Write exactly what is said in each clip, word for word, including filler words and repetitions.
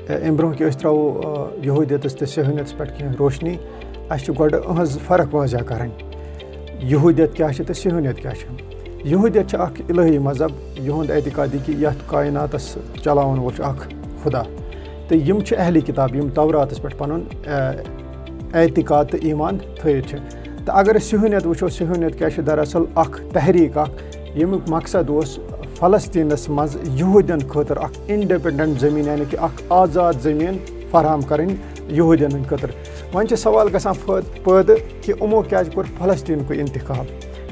اَمہِ برٛونٛہہ کہِ أسۍ ترٛاوو، آ، یہوٗدیتَس تہٕ صہیونیتَس پٮ۪ٹھ کینٛہہ روشنی، اَسہِ چھِ گۄڈٕ أہٕنٛز فرق واضح کَرٕنۍ۔ یہوٗدیت کیٛاہ چھِ تہٕ صہیونیت کیٛاہ چھِ؟ یہوٗدیت چھِ اَکھ الہی مذہب، یِہُنٛد اعتقاد یہِ کہِ یَتھ کائناتَس چلاوَن وول چھُ اَکھ خدا۔ تہٕ یِم چھِ اہلِ کتاب، یِم توراتَس پٮ۪ٹھ پَنُن، آ، اعتقاد تہٕ ایمان تھٲیِتھ چھِ۔ تہٕ اگر أسۍ صہیونیت وٕچھو، صہیونیت کیٛاہ چھِ؟ دراصل اَکھ تحریٖک اَکھ، ییٚمیُک مقصد اوس فلسطینس منٛز یہوٗدین خٲطرٕ اکھ انڈیپینڈنٹ زٔمیٖن، یعنی کہِ اکھ آزاد زٔمیٖن فراہم کرٕنۍ یہوٗدین ہٕنٛدِ خٲطرٕ۔ وۄنۍ چھِ سوال گژھان فٲد-، پٲدٕ کہِ یِمو کیازِ کوٚر فلسطیٖنکُے انتخاب؟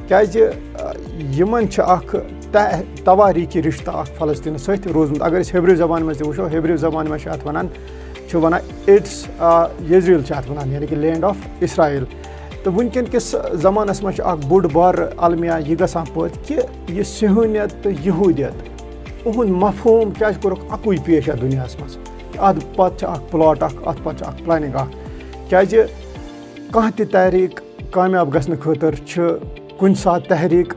کیازِ، آ، یِمن چھِ اکھ تہ-، تواریٖخی رشتہٕ اکھ فلسطیٖنس سۭتۍ روٗدمُت۔ اگر أسۍ ہیبریو زبانہِ منٛز تہِ وٕچھو، ہیبریو زبانہِ منٛز چھِ اتھ ونان، چھِ ونان اِٹس، آ، یزریل چھِ اتھ ونان، یعنی کہِ لینڈ آف اسرائیل۔ تہٕ وٕنکیٚن کِس زمانس منٛز چھُ اکھ بوٚڑ بار المیہ یہِ گژھان پٲدٕ کہِ یہِ صہیونیت تہٕ یہوٗدیت، اُہُنٛد مفہوم کیازِ کوٚرُکھ اکُے پیش یتھ دُنیاہس منٛز؟ اتھ پتہٕ چھِ اکھ پلاٹ اکھ، اتھ پتہٕ چھِ اکھ پلاننگ اکھ۔ کیازِ کانٛہہ تہِ تحریٖک کامیاب گژھنہٕ خٲطرٕ چھِ کُنہِ ساتہٕ تحریٖک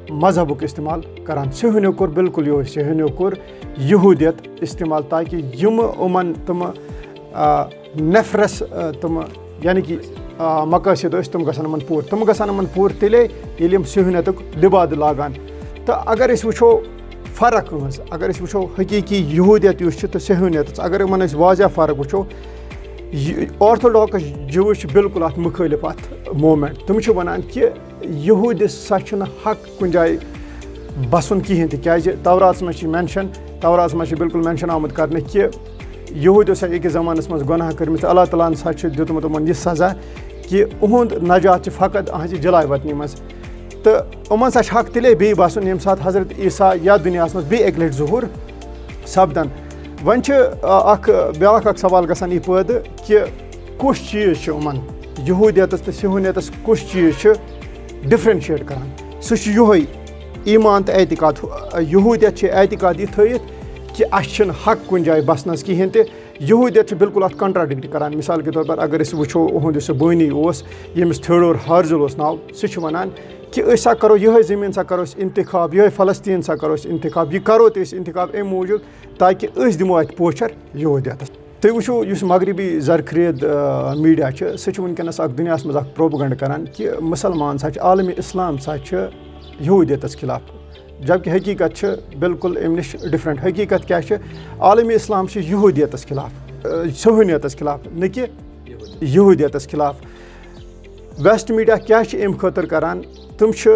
مذہبُک استعمال کران۔ صہیونیو کوٚر بالکل یِہوٚے، صہیونیو کوٚر یہوٗدیت استعمال، تاکہِ یِم یِمن تِم، آ، نفرس، آ، تِم، یعنی کہِ، آ، مقٲصد ٲسۍ، تِم گژھن یِمن پوٗرٕ۔ تِم گژھن یِمن پوٗرٕ تیٚلے، ییٚلہِ یِم صہیونیتُک لبادٕ لاگان۔ تہٕ اگر أسۍ وٕچھو فرق ہٕنٛز، اگر أسۍ وٕچھو حقیٖقی یہوٗدیت یُس چھِ تہٕ صہیونیتَس، اگر یِمن أسۍ واضح فرق وٕچھو، یہِ آرتھوڈاکس جوٗز چھِ بالکل اتھ مُخٲلف اتھ موومنٹ۔ تِم چھِ ونان کہِ یہوٗدِس سا چھُنہٕ حق کُنہِ جایہِ بسُن کِہیٖنۍ تہِ، کیازِ توراتس منٛز چھِ مینشن، توراتس منٛز چھِ بالکل مینشن آمُت کرنہٕ کہِ یہوٗدیو سا أکِس زمانس منٛز گۄناہ کٔرمٕتۍ، اللہ تعالیٰ ہن سا چھُ دیُتمُت یِمن یہِ سزا کہِ اُہُنٛد نجات چھُ فقط أہنٛزِ جلاے وطنی منٛز۔ تہٕ یِمن سا چھُ حق تیٚلے بیٚیہِ بسُن، ییٚمہِ ساتہٕ حضرت عیسیٰ یتھ دُنیاہس منٛز بیٚیہِ اکہِ لٹہِ ظہوٗر سپدن۔ وۄنۍ چھِ، آ، اکھ، بیٛاکھ اکھ سوال گژھان یہِ پٲدٕ کہِ کُس چیٖز چھُ یِمن یہوٗدیتس تہٕ صہیونیتس کُس چیٖز چھُ ڈفرینشیٹ کران؟ سُہ چھُ یِہوٚے ایمان تہٕ اعتقاد۔ یہوٗدیت چھِ اعتقاد یہِ تھٲیِتھ کہِ اَسہِ چھِنہٕ حق کُنہِ جایہِ بسنس کِہیٖنۍ تہِ۔ یہوٗدیت چھِ بالکل اتھ کنٹراڈکٹ کران۔ مثال کے طور پر اگر أسۍ وٕچھو، اُہُنٛد یُس سُہ بٲنی اوس، ییٚمِس تھیوڈور ہارزل اوس ناو، سُہ چھُ ونان کہِ أسۍ سا کرو یِہوٚے زٔمیٖن سا کرو أسۍ انتخاب، یِہوٚے فلسطیٖن سا کرو أسۍ انتخاب۔ یہِ کرو تہِ أسۍ انتخاب امہِ موٗجوٗب تاکہِ أسۍ دِمو اتہِ پوچھر یہوٗدیتس۔ تُہۍ وٕچھِو، یُس مغربی زرخرید، آ، میٖڈیا چھُ، سُہ چھُ وٕنکیٚنَس اَکھ دُنیاہَس منٛز اَکھ پروپیگنڈ کران کہِ مُسلمان سا چھِ، عالمِ اِسلام سا چھِ یہوٗدیتَس خلاف، جبکہ حقیٖقت چھِ بالکل اَمہِ نِش ڈفرنٹ۔ حقیٖقت کیٛاہ چھِ؟ عالمِ اِسلام چھِ یہوٗدیتَس خلاف، آ، صہیونیتَس خلاف، نہ کہِ یہوٗدیتَس خلاف۔ ویسٹ میٖڈیا کیٛاہ چھِ اَمہِ خٲطرٕ کران؟ تِم چھِ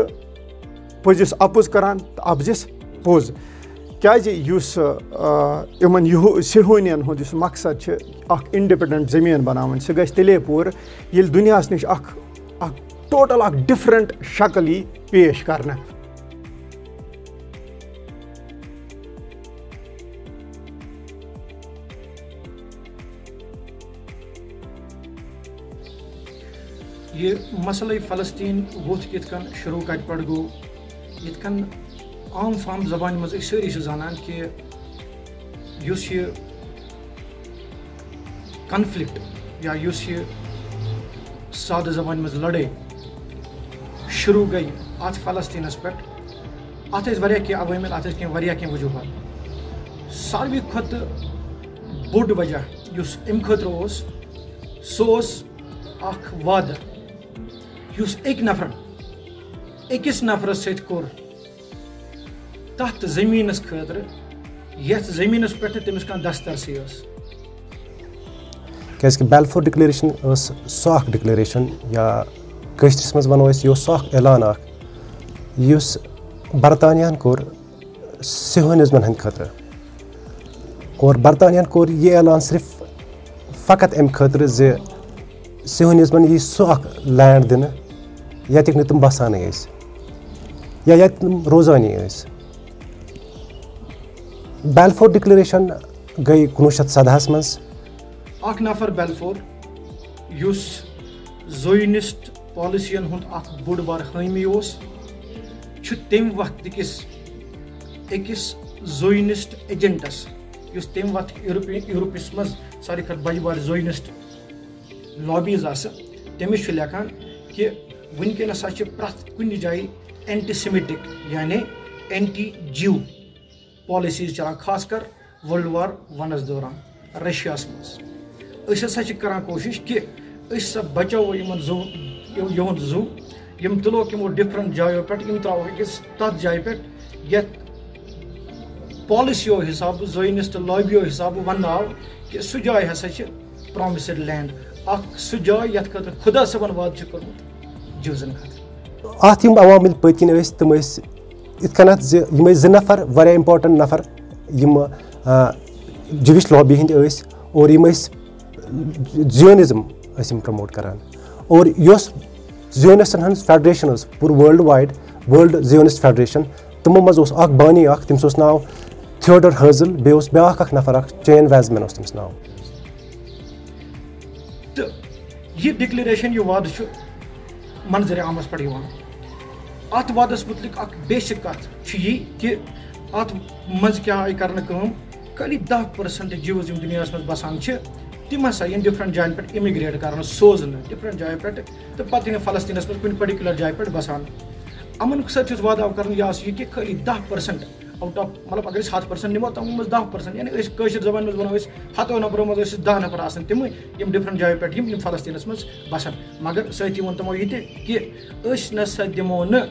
پوٚزِس اَپُز کران تہٕ اَپزِس پوٚز۔ کیٛازِ یُس، آ، یِمن یِہو-، صہیونین ہُنٛد یُس مقصد چھُ اکھ انڈیپینڈنٹ زٔمیٖن بناوٕنۍ، سُہ گژھِ تیٚلے پوٗرٕ ییٚلہِ دُنیاہَس نِش اکھ، اکھ ٹوٹل اکھ ڈفرنٹ شکل یی پیش کرنہٕ۔ یہِ مسلہٕ فلسطین ووٚتھ کِتھ کٔنۍ شروع، کتہِ پٮ۪ٹھ گوٚو؟ یِتھ کٔنۍ عام فام زبانہِ منٛز أسۍ سٲری چھِ زانان کہِ یُس یہِ کنفلکٹ یا یُس یہِ سادٕ زبانہِ منٛز لڑٲے شروع گٔے اتھ فلسطینس پٮ۪ٹھ، اتھ ٲسۍ واریاہ کینٛہہ عوامل، اتھ ٲسۍ کینٛہہ، واریاہ کینٛہہ وجوہات۔ ساروی کھۄتہٕ بوٚڑ وجہ یُس امہِ خٲطرٕ اوس، سُہ اوس اکھ وعدٕ یُس أکۍ نفرن، أکِس نفرس سۭتۍ کوٚر تتھ زٔمیٖنس خٲطرٕ، یتھ زٔمیٖنس پٮ۪ٹھ نہٕ تٔمِس کانٛہہ دسترسی ٲس۔ کیٛازِکہِ بیلفور ڈکلیریشن ٲس سۄ اکھ ڈکلیریشن، یا کٲشرِس منٛز ونو أسۍ، یہِ اوس سُہ اکھ اعلان اکھ، یُس برطانیہن کوٚر صہیونزمن ہٕنٛدِ خٲطرٕ۔ اور برطانیہن کوٚر یہِ اعلان صرف فقط امہِ خٲطرٕ زِ صہیونزمن یی سُہ اکھ لینڈ دِنہٕ، ییٚتیُک نہٕ تِم بسانٕے ٲسۍ یا ییٚتہِ تِم روزانٕے ٲسۍ۔ بیلفور ڈکلیریشن گٔے کُنوُہ شیٚتھ سدہَس منٛز۔ اکھ نفر بیلفور، یُس زوینسٹ پالیسین ہُنٛد اکھ بوٚڑ بار حٲمی اوس، چھُ تَمہِ وقتہٕ کِس أکِس زوینسٹ ایجنٹس، یُس تَمہِ وقتہٕ یورپی، یورپس منٛز ساروی کھۄتہٕ بجہِ بارٕ زوینسٹ لابیز آسہٕ، تٔمِس چھُ لیکھان کہِ وٕنکیٚنس ہسا چھِ پرٛٮ۪تھ کُنہِ جایہِ اینٹی سیمٹک، یعنی اینٹی جیو پالیسیز چلان، خاص کر ورلڈ وار ونس دوران۔ رشیاہس منٛز۔ أسۍ ہسا چھِ کران کوٗشِش کہِ أسۍ ہسا بچاوو یِمن زُو، یِہُنٛد زُو، یِم تُلوکھ یِمو ڈفرنٹ جایو پٮ۪ٹھ، یِم ترٛاووکھ أکِس تتھ جایہِ پٮ۪ٹھ یتھ پالیسیو حسابہٕ، زائنسٹ لابیو حسابہٕ وننہٕ آو کہِ سُہ جاے ہسا چھِ پرامسڈ لینڈ، اکھ سُہ جاے یتھ خٲطرٕ خدا صٲبن وعدٕ چھُ کوٚرمُت جوزن خٲطرٕ۔ اتھ یِم عوامل پٔتۍ کِنۍ ٲسۍ، تِم ٲسۍ یِتھ کٔنتھ زِ یِم ٲسۍ زٕ نفر، واریاہ امپورٹنٹ نفر، یِم جوش لابی ہٕنٛدۍ ٲسۍ، اور یِم ٲسۍ زیونزم ٲسۍ یِم پرموٹ کران۔ اور یۄس زیونسٹن ہٕنٛز فیڈریشن ٲس پوٗرٕ ورلڈ وائڈ، ورلڈ زیونسٹ فیڈریشن، تِمو منٛز اوس اکھ بانی اکھ، تٔمِس اوس ناو تھیوڈر ہرزل، بیٚیہِ اوس بیاکھ اکھ نفر اکھ، چین ویزمین اوس تٔمِس ناو۔ تہٕ یہِ ڈکلیریشن، یہِ وعدٕ چھُ منظر عامس پٮ۪ٹھ یِوان۔ اتھ وعدس مُتعلق اکھ بیسک کتھ چھِ یہِ کہِ اتھ منٛز کیٛاہ آیہِ کرنہٕ کٲم، خٲلی دَہ پٔرسنٹ جوز یِم دُنیاہس منٛز بسان چھِ، تِم ہسا یِن ڈفرنٹ جاین پٮ۪ٹھ امیگریٹ کرنہٕ، سوزنہٕ ڈفرنٹ جایہِ پٮ۪ٹھ، تہٕ پتہٕ یِن فلسطینس منٛز کُنہِ پٔرٹیکولر جایہِ پٮ۪ٹھ بسان۔ یِمن سۭتۍ یُس وعدٕ آو کرنہٕ، یہِ آسہِ یہِ کہِ خٲلی دَہ پٔرسنٹ آؤٹ آف، مطلب، اگر أسۍ ہَتھ پٔرسنٹ نِمو، تِمو منٛز دَہ پٔرسنٹ، یعنی أسۍ کٲشِر زبانہِ منٛز وَنو أسۍ، ہَتو نفرو منٛز ٲسۍ دَہ نفر آسان تِمٕے، یِم ڈفرنٹ جایو پٮ۪ٹھ یِم، یِم فلسطینس منٛز بسن۔ مگر سۭتی ووٚن تِمو یہِ تہِ کہِ أسۍ نہ سا دِمو نہٕ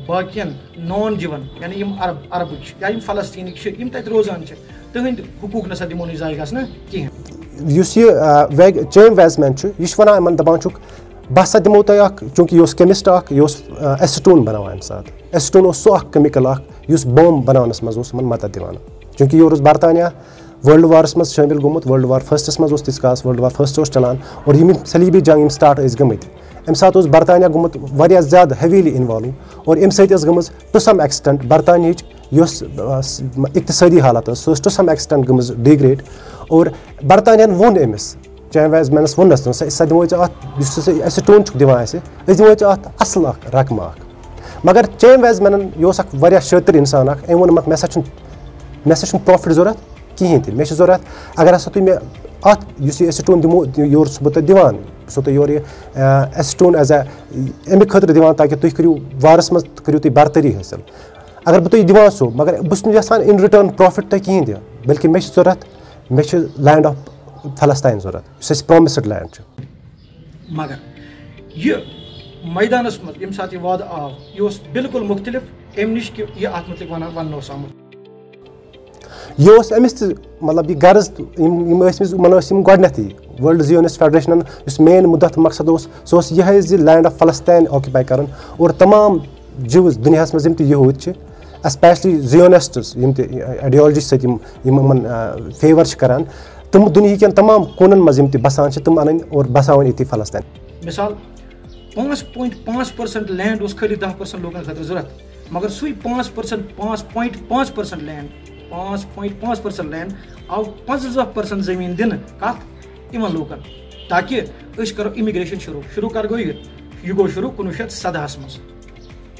باقین نان جِون، یعنی یِم عرب، عربٕکۍ چھِ یا یِم فلسطینٕکۍ چھِ، یِم تتہِ روزان چھِ، تِہنٛدۍ حقوٗق نہ سا دِمو نہٕ أسۍ ضایع گژھنہٕ کِہینۍ۔ یُس یہِ، آ، ویگ-، چین ویزمین چھُ، یہِ چھُ وَنان یِمن، دَپان چھُکھ، بہٕ ہسا دِمو تۄہہِ اکھ، چوٗنٛکہِ یہِ اوس کیمسٹ اکھ، یہِ اوس، آ، ایسیٹون بَناوان اَمہِ ساتہٕ۔ ایسیٹون اوس سُہ اکھ کیمیکل اکھ، یُس بم بَناونَس منٛز اوس یِمن مدد دِوان۔ چوٗنٛکہِ یور اوس برطانیہ ورلڈ وارس منٛز شٲمِل گوٚمُت، ورلڈ وار فرسٹس منٛز اوس تیٖتِس کالس، ورلڈ وار فرسٹ اوس چلان، اور یِم صلیبی جنگ یِم سٹارٹ ٲسۍ گٔمٕتۍ، اَمہِ ساتہٕ اوس برطانیہ گوٚمُت واریاہ زیادٕ ہیویلی انوالو، اور اَمہِ سۭتۍ ٲس گٔمٕژ ٹو سم ایکسٹینٹ برطانیہٕچ یۄس، آ، س-، اقتصٲدی حالت ٲس، سۄ ٲس ٹو سم ایکسٹینٹ گٔمٕژ ڈیگریڈ۔ اور برطانیہن ووٚن أمِس، چین ویزمینس ووٚننس، دوٚپنس، "أسۍ ہسا دِموے ژےٚ اتھ، یُس ژٕ ایسیٹون چھُکھ دِوان اَسہِ، أسۍ دِموے ژےٚ اتھ اصل اکھ رقمہٕ اکھ۔" مگر چین ویزمینن، یہِ اوس اکھ واریاہ شٲطِر انسان اکھ، أمۍ ووٚن، "مےٚ ہسا چھُنہٕ، مےٚ ہسا چھُنہٕ پروفٹ ضروٗرت کِہینۍ تہِ، مےٚ چھُ ضروٗرت، اگر ہسا تُہۍ مےٚ اتھ، یُس یہِ ایسیٹون دِمو، یورٕ چھُس بہٕ تۄہہِ دِوان، بہٕ چھُسو تۄہہِ یورٕ یہِ، آ، ایسیٹون ایز اے، امہِ خٲطرٕ دِوان تاکہِ تُہۍ کٔرِو وارس منٛز، کٔرِو تُہۍ برتری حٲصِل۔ اگر بہٕ تۄہہِ دِوان چھُسو، مگر بہٕ چھُس نہٕ یژھان ان ریٹرن پروفٹ تۄہہِ کِہینۍ تہِ، بلکہِ مےٚ چھُ ضروٗرت، مےٚ چھُ لینڈ آف فلسطین ضروٗرت، یُس اَسہِ پرامسڈ لینڈ چھُ۔" مگر یہِ میدانس منٛز ییٚمہِ ساتہٕ یہِ وعدٕ آو، یہِ اوس بالکل مُختٔلِف امہِ نِش کہِ یہِ اتھ مُتعلق ونان، وننہٕ اوس آمُت۔ یہِ اوس أمِس تہِ، مطلب، یہِ غرض تہٕ یِم، یِم ٲسۍ أمِس، یِمن ٲسۍ یِم گۄڈٕنیتھٕے، ورلڈ زیونسٹ فیڈریشنن یُس مین مُدعا تہٕ مقصد اوس، سُہ اوس یِہے زِ لینڈ آف فلسطین آکیوپاے کرُن، اور تمام جوز دُنیاہس منٛز یِم تہِ یہوٗد چھِ، اسپیشلی زیونسٹس، یِم تہِ آئیڈیالجی سۭتۍ یِم، یِم یِمن، آ، فیور چھِ کران، تِم دُنیہکٮ۪ن تمام کوٗنن منٛز یِم تہِ بسان چھِ، تِم انٕنۍ اور بساوٕنۍ ییٚتی فلسطین۔ مثال، پانٛژھ پوینٹ پانٛژھ پرسنٹ لینڈ اوس خٲلی دَہ پرسنٹ لوٗکن خٲطرٕ ضروٗرت، مگر سُے پانٛژھ پرسنٹ، پانٛژھ پوینٹ پانٛژھ پرسنٹ لینڈ، پانٛژھ پوینٹ پانٛژھ پرسنٹ لینڈ آو پنٛژاہ پرسنٹ زٔمیٖن دِنہٕ کتھ؟ یِمن لوٗکن، تاکہِ أسۍ کرو امیگریشن شروٗع۔ شروٗع کر گوٚو یہِ؟ یہِ گوٚو شروٗع کُنوُہ شیٚتھ سدہَس منٛز۔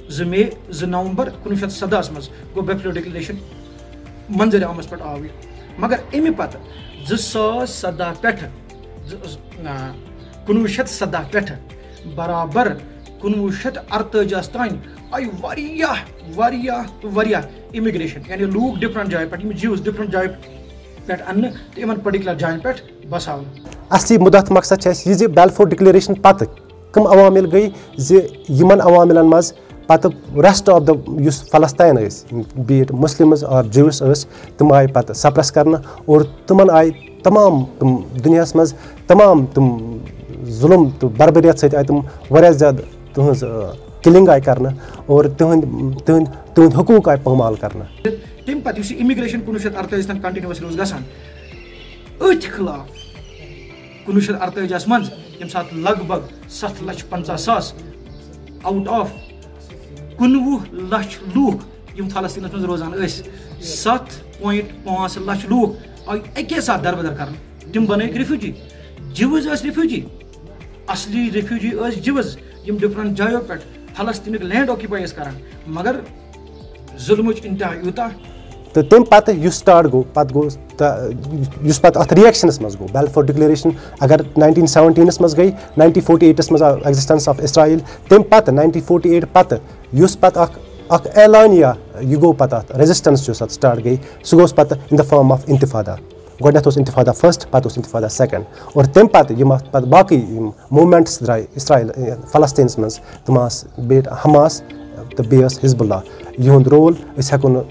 زٕ مے، زٕ نومبر کُنوُہ شیٚتھ سدہَس منٛز گوٚو بفیلو ڈکلیریشن منظر عامس پٮ۪ٹھ آو یہِ۔ مگر اَمہِ پتہٕ زٕ ساس سدہ پٮ۪ٹھٕ، زٕ-، آ، کُنوُہ شیٚتھ سدہ پٮ۪ٹھٕ برابر کُنوُہ شیٚتھ اَرتٲجِہَس تام آیہِ واریاہ، واریاہ تہٕ واریاہ امیگریشن، یعنی لوٗکھ ڈفرنٹ جایہِ پٮ۪ٹھ، یِم جوز ڈفرنٹ جایہِ پٮ۪ٹھ اننہٕ تہٕ یِمن پٔرٹیکولر جاین پٮ۪ٹھ بساونہٕ۔ اصلی مُدعا تہٕ مقصد چھُ اَسہِ یہِ زِ بیلفور ڈکلیریشن پتہٕ کم عوامل گٔے زِ یِمن عواملن منٛز پتہٕ rest of the یُس فلسطین ٲسۍ، be it Muslims or Jews ٲسۍ، تِم آیہِ پتہٕ suppress کرنہٕ اور تِمن آیہِ تمام تِم دُنیاہس منٛز تمام تِم ظلم تہٕ بربریت سۭتۍ آیہِ تِم واریاہ زیادٕ تِہنٛز، آ، کِلنگ آیہِ کرنہٕ اور تِہنٛدۍ، تِہنٛدۍ، تِہنٛدۍ حقوٗق آیہِ پامال کرنہٕ۔ تَمہِ پتہٕ یُس یہِ امیگریشن کُنوُہ شیٚتھ اَرتٲجِہَس تام کنٹینیوس روٗز گژھان، أتھۍ خلاف کُنوُہ شیٚتھ اَرتٲجِہَس منٛز، ییٚمہِ ساتہٕ لگ بگ ستھ لچھ پنٛژاہ ساس out of کُنوُہ لچھ لوٗکھ یِم فلسطینس منٛز روزان ٲسۍ، ستھ point پانٛژھ لچھ لوٗکھ آیہِ اَکے ساتہٕ دربدر کرنہٕ۔ تِم بنٲوِکھ ریفیوجی۔ جوز ٲسۍ ریفیوجی، اصلی ریفیوجی ٲسۍ جوز، یِم ڈفرنٹ جایو پٮ۪ٹھ فلسطینُک لینڈ آکیوپاے ٲسۍ کران، مگر ظلمٕچ انتہا یوٗتاہ۔ تہٕ تَمہِ پتہٕ یُس سٹارٹ گوٚو، پتہٕ گوٚو تہٕ یُس پتہٕ اتھ رِیکشنس منٛز گوٚو، بیلفور ڈکلیریشن اگر ناینٹیٖن سیونٹیٖنس منٛز گٔے، ناینٹیٖن فورٹی ایٹس منٛز آو ایگزسٹنس آف اسرائیل، تَمہِ پتہٕ ناینٹیٖن فورٹی ایٹ پتہٕ یُس پتہٕ اکھ، اکھ اعلانیہ یہِ گوٚو پتہٕ اتھ ریزسٹنس یُس اتھ سٹارٹ گٔے، سُہ گوٚو پتہٕ in the form of انتفادہ۔ گۄڈٕنٮ۪تھ اوس انتفادہ فرسٹ، پتہٕ اوس انتفادہ سیکنڈ، اور تمہِ پتہٕ یِم اتھ پتہٕ باقٕے یِم موٗمینٹس درٛاے اسرائیل، اے، فلسطینس منٛز، تِم آسہٕ بیٚیہِ حماس تہٕ بیٚیہِ ٲس حزب اللہ۔ یِہُنٛد رول أسۍ ہٮ۪کو نہٕ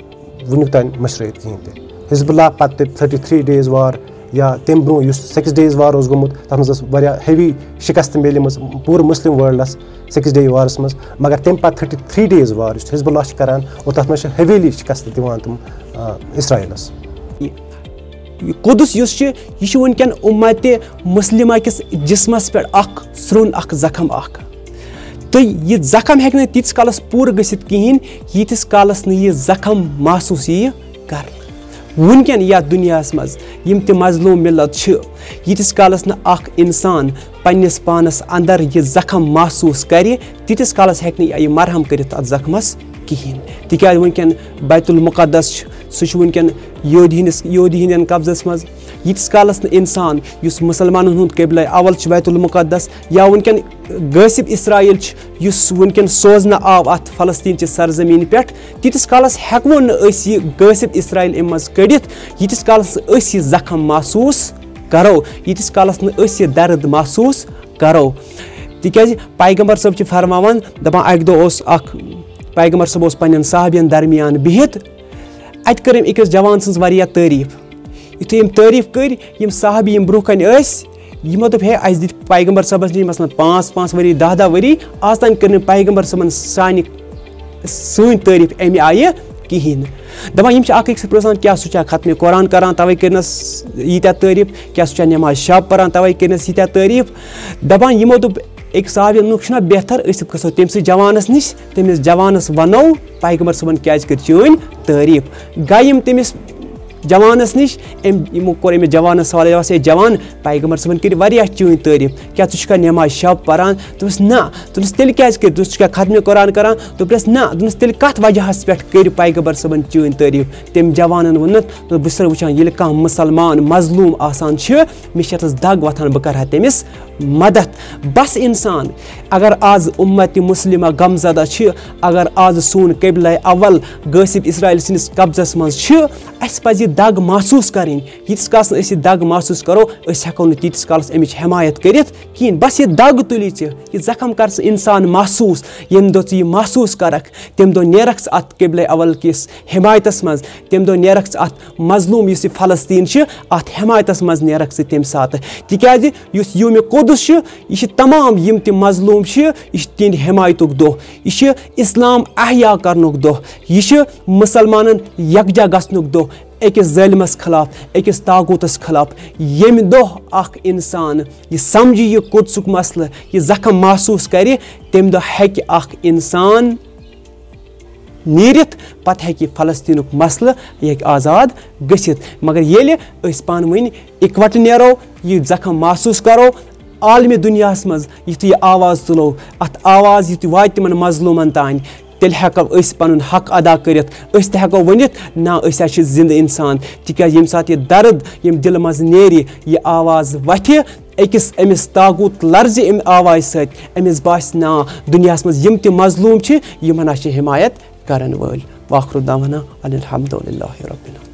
وٕنیُک تام مٔشرٲیِتھ کِہیٖنۍ تہِ۔ حزب اللہ پتہٕ تہِ تھٔٹی تھرٛی ڈیز وار یا تمہِ برونٛہہ یُس سِکِس ڈیز وار اوس گوٚمُت، تتھ منٛز ٲس واریاہ ہیوی شکست میلیمٕژ پوٗرٕ مسلم ورلڈس سِکِس ڈے وارس منٛز، مگر تمہِ پتہٕ تھٔٹی تھرٛی ڈیز وار یُس حزب اللہ چھُ کران، اور تتھ منٛز چھِ ہیویلی شکست دِوان تِم، آ، اسرائیلس۔ یہِ قدس یُس چھُ، یہِ چھُ وٕنکٮ۪ن امت مسلمہ کِس جسمس پٮ۪ٹھ اکھ سرٛوٚن، اکھ زخم اکھ۔ تہٕ یہِ زخم ہیٚکہِ نہٕ تیٖتِس کالس پوٗرٕ گٔژھِتھ کِہیٖنۍ، ییٖتِس کالس نہٕ یہِ زخم محسوٗس یِیہِ کرنہٕ۔ وٕنکٮ۪ن یتھ دُنیاہس منٛز یِم تہِ مظلوم ملت چھِ، ییٖتِس کالس نہٕ اکھ انسان پننِس پانس اندر یہِ زخم محسوٗس کرِ، تیٖتِس کالس ہیٚکہِ نہٕ یہِ مرہم کٔرِتھ اتھ زخمس کِہیٖنۍ۔ تِکیازِ وٕنکٮ۪ن بیت المقدس چھُ، سُہ چھُ وٕنکٮ۪ن یہودی ہٕنٛدِس، یہودی ہٕنٛدٮ۪ن قبضس منٛز۔ ییٖتِس کالس نہٕ انسان یُس مسلمانن ہُنٛد قبلہ اول چھُ بیت المقدس، یا وٕنکٮ۪ن غٲصب اسرائیل چھُ، یُس وٕنکٮ۪ن سوزنہٕ آو اتھ فلسطین چہِ سرزمین پٮ۪ٹھ، تیٖتِس کالس ہٮ۪کو نہٕ أسۍ یہِ غٲصب اسرائیل امہِ منٛز کٔڑِتھ، ییٖتِس کالس نہٕ أسۍ یہِ زخم محسوٗس کرو، ییٖتِس کالس نہٕ أسۍ یہِ درد محسوٗس کرو۔ تِکیازِ پیغمبر صٲب چھِ فرماوان، دپان، اکہِ دۄہ اوس اکھ پیغمبر صٲب اوس پننٮ۪ن صحابین درمیان بِہِتھ، اتہِ کٔر أمۍ أکِس جوان سٕنٛز واریاہ تعریٖف۔ یُتھُے أمۍ تعریٖف کٔرۍ، یِم صحابی یِم برونٛہہ کنہِ ٲسۍ، یِمو دوٚپ، ہے، اسہِ دِتۍ پیغمبر صٲبس نِش مثلاً پانٛژھ پانٛژھ ؤری، دَہ دَہ ؤری، آز تام کٔر نہٕ پیغمبر صٲبن سانہِ، سٲنۍ تعریٖف امہِ آیہِ کِہیٖنۍ نہٕ۔ دپان، یِم چھِ اکھ أکِس سۭتۍ پرٛژھان، کیٛاہ سُہ چھا ختمِ قرآن کران، توے کٔرنس ییٖتیٛاہ تعریٖف، کیٛاہ سُہ چھا نماز شب پران، توے کٔرنس ییٖتیٛاہ تعریٖف۔ دپان، یِمو دوٚپ، أکۍ صحابی ووٚنُکھ، چھُنہ بہتر أسۍ گژھو تٔمۍ سٕے جوانس نِش، تٔمِس جوانس ونو پیغمبر صٲبن کیٛازِ کٔر چٲنۍ تعریٖف۔ گٔے یِم تٔمِس جوانس نِش، أمۍ، یِمو کوٚر أمِس جوانس سوال، یہِ وَس، ہے جوان، پیغمبر صٲبن کٔرۍ واریاہ چٲنۍ تعریٖف، کیٛاہ ژٕ چھُکھا نٮ۪ماز شب پران؟ دوٚپُس، نہ۔ دوٚپُس، تیٚلہِ کیٛازِ کٔرۍ؟ دوٚپُس، ژٕ چھُکھا ختمِ قرآن کران؟ دوٚپنس، نہ۔ دوٚپنس، تیٚلہِ کتھ وجہس پٮ۪ٹھ کٔرۍ پیغمبر صٲبن چٲنۍ تعریٖف؟ تٔمۍ جوانن ووٚنُکھ، دوٚپُس، بہٕ چھُسے وٕچھان، ییٚلہِ کانٛہہ مسلمان مظلوم آسان چھُ، مےٚ چھِ یَتَس دَگ وۄتھان، بہٕ کَرٕ ہا تٔمِس مَدَتھ۔ بَس اِنسان، اگر آز اُمّتِ مُسلِمہ غمزدہ چھِ، اگر آز سون قبلہ اول غٲصِب اسرائیل سٕنٛدِس قبضَس منٛز چھِ، اَسہِ پَزِ یہِ دَگ محسوٗس کَرٕنۍ۔ ییٖتِس کالَس نہٕ أسۍ یہِ دَگ محسوٗس کَرو، أسۍ ہٮ۪کو نہٕ تیٖتِس کالَس اَمِچ حمایت کٔرِتھ کِہیٖنۍ۔ بَس یہِ دَگ تُلہِ ژےٚ، یہِ زخم کَر ژٕ اِنسان محسوٗس۔ ییٚمہِ دۄہ ژٕ یہِ محسوٗس کَرَکھ، تَمہِ دۄہ نیرَکھ ژٕ اَتھ قبلہ اول کِس حمایتَس منٛز، تَمہِ دۄہ نیرَکھ ژٕ اَتھ مظلوم یُس یہِ فلسطین چھِ، اَتھ حمایتَس منٛز نیرَکھ ژٕ تَمہِ ساتہٕ۔ تِکیٛازِ یُس یومِ قدس چھُ، یہِ چھِ تمام یِم تہِ مظلوم چھِ، یہِ چھِ تِہِنٛدِ حمایتُک دۄہ، یہِ چھِ اسلام احیا کرنُک دۄہ، یہِ چھِ مُسلمانَن یکجاہ گژھنُک دۄہ، أکِس ظٲلمَس خلاف، أکِس طاغوٗتَس خلاف۔ ییٚمہِ دۄہ اکھ اِنسان یہِ سمجھِ، یہِ قدسُک مسلہٕ، یہِ زخم محسوٗس کرِ، تَمہِ دۄہ ہیٚکہِ اکھ اِنسان نیٖرِتھ، پتہٕ ہیٚکہِ یہِ فلسطینُک مسلہٕ، یہِ ہیٚکہِ آزاد گٔژھِتھ۔ مگر ییٚلہِ أسۍ پانہٕ ؤنۍ اِکوٹہٕ نیرو، یہِ زخم محسوٗس کرو، عالمِ دُنیاہَس منٛز یُتھُے یہِ آواز تُلو، اَتھ آواز یُتھُے واتہِ تِمن مظلوٗمن تانۍ، تیٚلہِ ہٮ۪کو أسۍ پنُن حق ادا کٔرِتھ۔ أسۍ تہِ ہٮ۪کو ؤنِتھ، نہ، أسۍ ہا چھِ زِندٕ اِنسان۔ تِکیٛازِ ییٚمہِ ساتہٕ یہِ درد ییٚمہِ دِلہٕ منٛز نیرِ، یہِ آواز وتھِ، أکِس أمِس طاغوٗت لرزِ اَمہِ آوازِ سۭتۍ، أمِس باسہِ، نا، دُنیاہَس منٛز یِم تہِ مظلوٗم چھِ، یِمن ہا چھِ حمایت کرن وٲلۍ۔ وآخر دعوانا ان الحمد للہ رب العالمین۔